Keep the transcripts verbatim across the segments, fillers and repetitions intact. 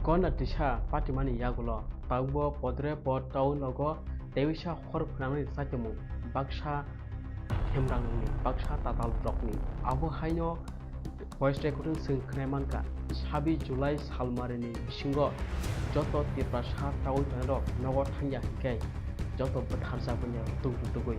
Konatisa patimani yagulo tabukbo Podrepot town logo tebisa hor phwnangni chaitongmung baksa hemrangrokni, baksa tatal rokni. Abo haino voice recording chwng khwnai mankha, sabis July salmarini bisingo joto Tiprasa tawi tongnairok nogo thangya hinkhe joto bwtharjakmani tungtwtwgwi.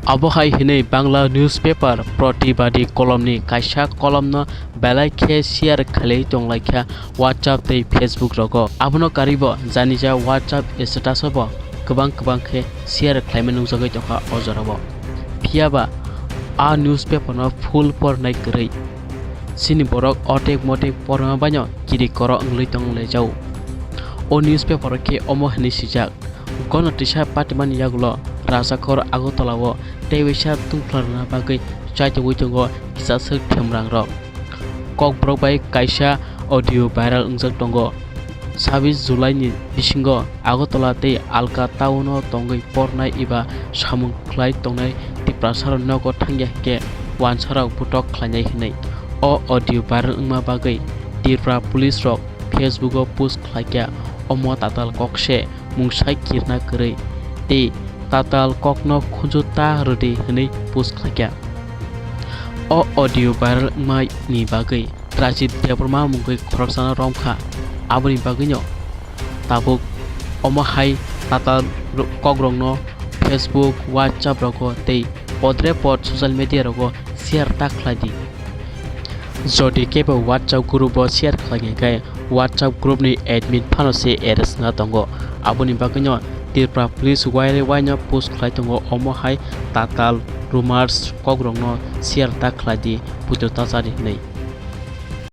Abo hai hinwi Bangla newspaper Pratibadi kolomni kaisa kolomno belai khe share khlaiwi tonglaikha WhatsApp tei Facebook rogo. Abono karwibo janija WhatsApp status o bo kwbang kwbang khe share khlaima nukjagwi tongkha o jorao. Phiyaba a newspaper no full pornai kwrwi chini borok otek motek porma baino kiri koro wngwi tong laijao. O newspaper o khe omo hinwi swijak, Gonotisa patimani yagulo Rajakhor Agartala o tei waisa tungphla rwna bagwi chaitugwi tongo kisaswk themrangrok. Kokborok bai kaisa audio viral wngjak tongo. Sabis July ni bisingo Agartala tei Alka town o tongwi pornai eba samung khlai tongnai Tiprasarok nogo thangya hinkhe wansarok butok khlainai hinwi. O audio viral wngma bagwi Tripura police rok Facebook o post khlaikha, omo tatal kok se, mungsai kirna kwrwi tei tatal kokno khunju ta rwdi hwnwi post khlaikha. O audio viral wngmani bagwi Trajit Debbarma mungwi khoroksano romkha, aboni bagwino tabuk omo hai tatal ro-, kokrokno Facebook, WhatsApp rogo tei podre pod social media rogo share ta khlai di. Jodi kebo WhatsApp group o share khlai khe, WhatsApp group ni admin phano se arrest wngna tongo. Aboni bagwino Tripura police waire waino post khlai tongo, omo hai tatal rumors kokrokno share ta khlai di, puito ta cha di hwnwi.